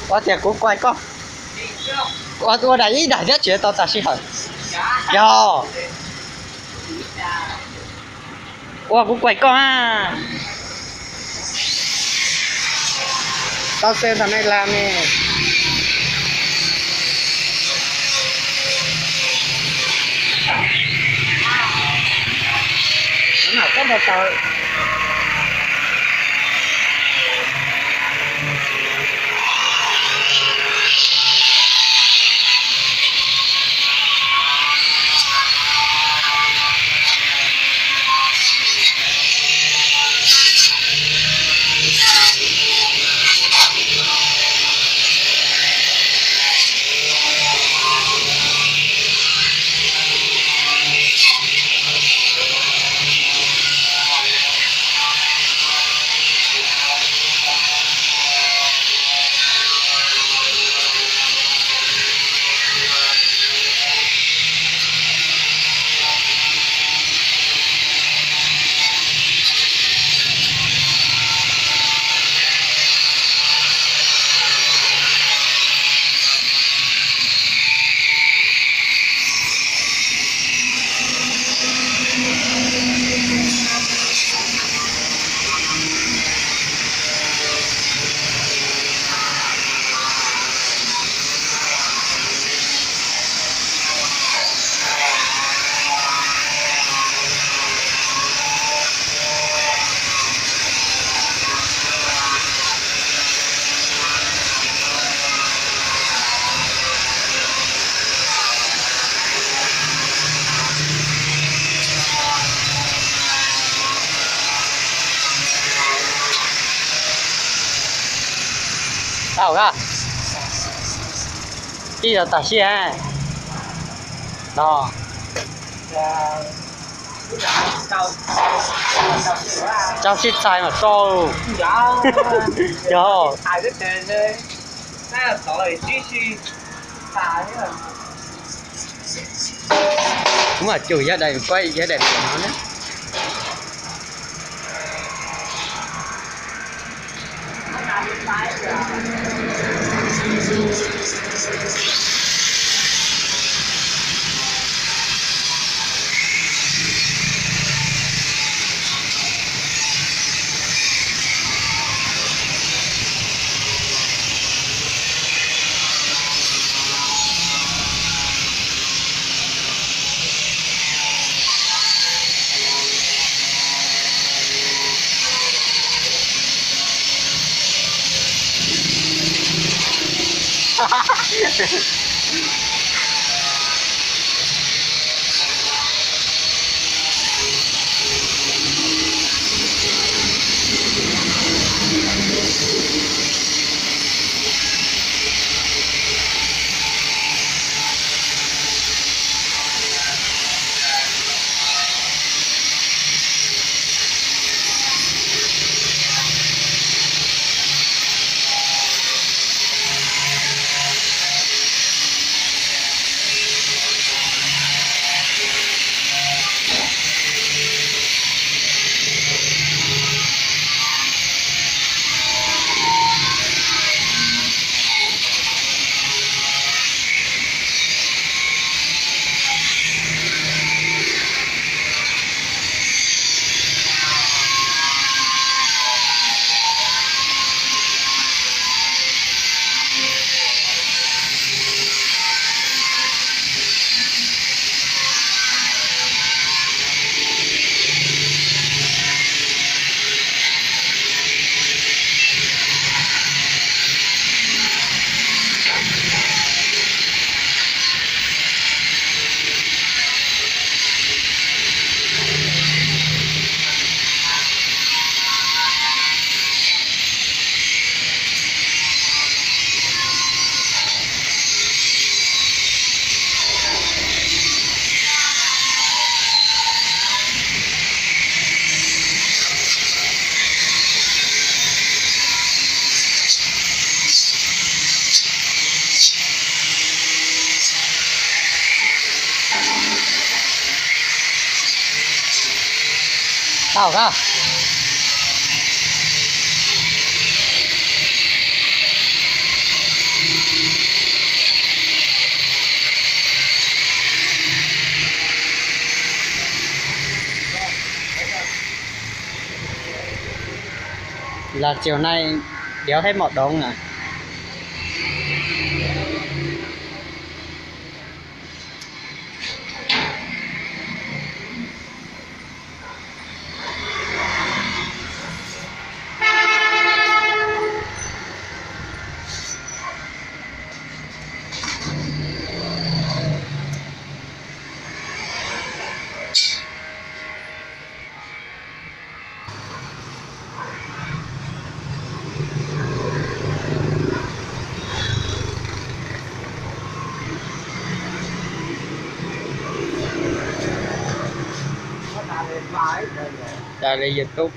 Ua tias kuv kuaib koj, ua daim ib daim thiab tsis tau tas sij hawm. Yog, ua kuv kuaib koj a. Tau xees ntawm nej las ne. Tau a, ib zaug tas siab no. Rau sib txais mas rau. Yog. Kuv mam cug yog daim kuaib yog daim no na. Tau kab. Là chiều nay đéo thấy màu đống à. Cài lên YouTube.